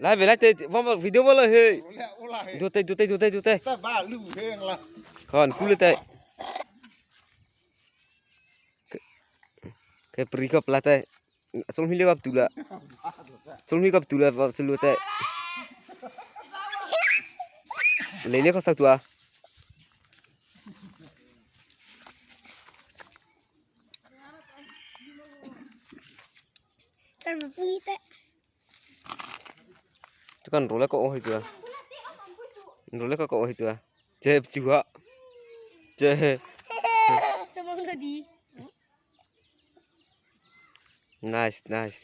Lai ve lai te va video va la he. Dute dute dute dute. Kon kule te. Ke pri kap la te. Chung hi le kap tu la. Chung hi kap tu la va chulu te. Le le kha sak tua. Kan role ko hoi tua. Role ko ko hoi tua. Che chua. Che. Nice, nice.